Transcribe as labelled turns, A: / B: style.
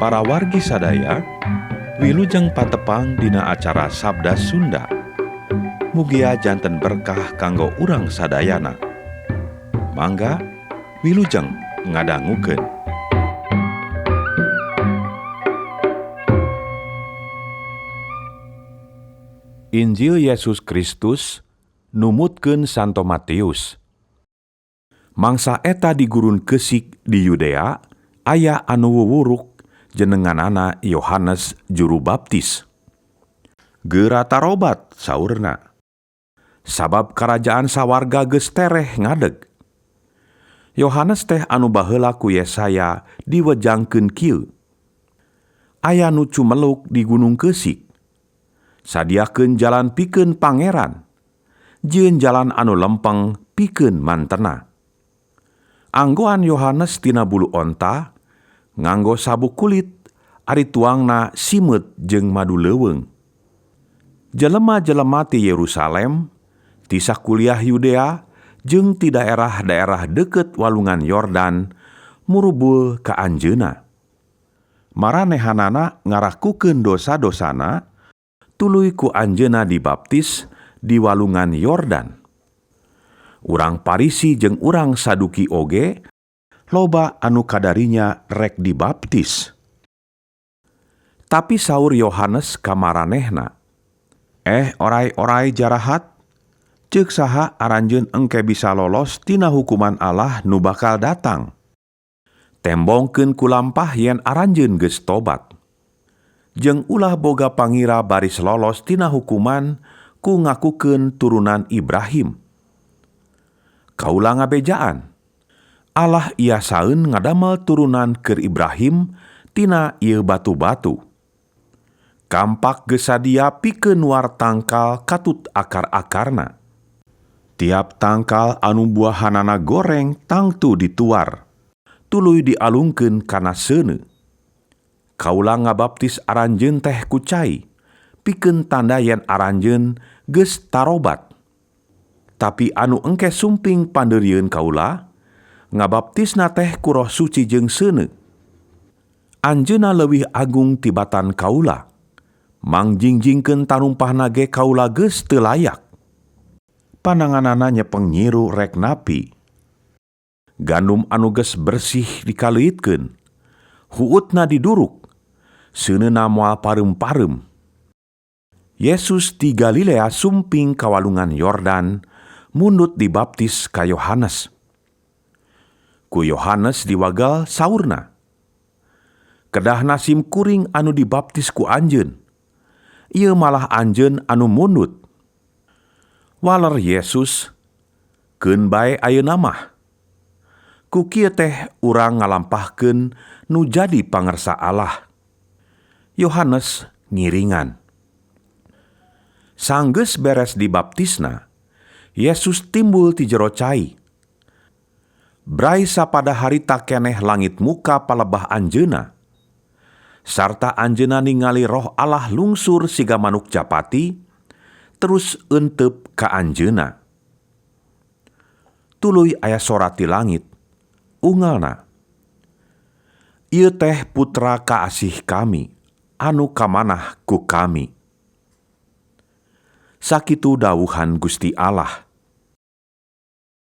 A: Para wargi sadaya, wilujeng patepang dina acara Sabda Sunda. Mugia janten berkah kanggo urang sadayana. Mangga wilujeng ngadangukeun. Injil Yesus Kristus numutkeun Santo Matius. Mangsa eta di gurun keusik di Yudea aya anu wuwuruk jenenganana Yohanes juru baptis. Geura tarobat saurna. Sabab karajaan sawarga geus tereh ngadeg. Yohanes teh anu baheula ku Yesaya diwejangkeun kieu. Aya nu cumeluk di gunung keusik. Sadiakeun jalan pikeun pangeran. Jieun jalan anu lempeng pikeun mantena. Anggoan Yohanes tina bulu onta, nganggo sabuk kulit, ari tuangna simeut jeung madu leuweung. Jelema-jelema ti Yerusalem, ti sakuliah Yudea, jeung ti daerah-daerah deukeut walungan Yordan murubul ka anjeunna. Maranehanana ngarakukeun dosa-dosana, tuluy ku anjeunna dibaptis di walungan Yordan. Urang Parisi jeung urang Saduki oge loba anu kadarinya rek dibaptis. Tapi saur Yohanes ka maranehna, orai-orai jarahat, ceuk saha aranjeun engke bisa lolos tina hukuman Allah nu bakal datang. Tembongkeun ku lampah yen aranjeun geus tobat. Jeung ulah boga pangira baris lolos tina hukuman ku ngakukeun turunan Ibrahim. Kaula ngabejaan, Allah iasaeun ngadamel turunan keur Ibrahim tina ieu batu-batu. Kampak geus sadia pikeun war tangkal katut akar-akarna. Tiap tangkal anu buahanana goreng tangtu dituar, tuluy dialungkeun kana seuneu. Kaula ngabaptis aranjeun teh ku cai, pikeun tanda yen aranjeun geus tarobat. Tapi anu engke sumping pandeurieun kaula, ngabaptisna teh ku Roh Suci jeung seuneu. Anjeunna leuwih agung tibatan kaula, mangjingjingkeun tarumpahna ge kaula geus teu layak. Pananganana nyepeng nyiru rek napi. Gandum anu geus bersih dikaleuitkeun, huutna diduruk, seuneuna moal pareum-pareum. Yesus di Galilea sumping ka walungan Yordan, mundut dibaptis ka Yohanes. Ku Yohanes diwagal saurna, kedahna sim kuring anu dibaptis ku anjeun, ieu malah anjeun anu mundut. Waler Yesus, keun bae ayeuna mah. Ku kieu teh urang ngalampahkeun nu jadi pangersa Allah. Yohanes ngiringan. Sanggeus beres dibaptisna, Yesus timbul ti jero cai. Brai sapada harita keneh langit muka palebah anjeunna. Sarta anjeunna ningali Roh Allah lungsur siga manuk japati, terus euteup ka anjeunna. Tuluy aya sora ti langit, ungalna, ieu teh putra kaasih kami, anu kamanah ku kami. Sakitu dawuhan Gusti Allah.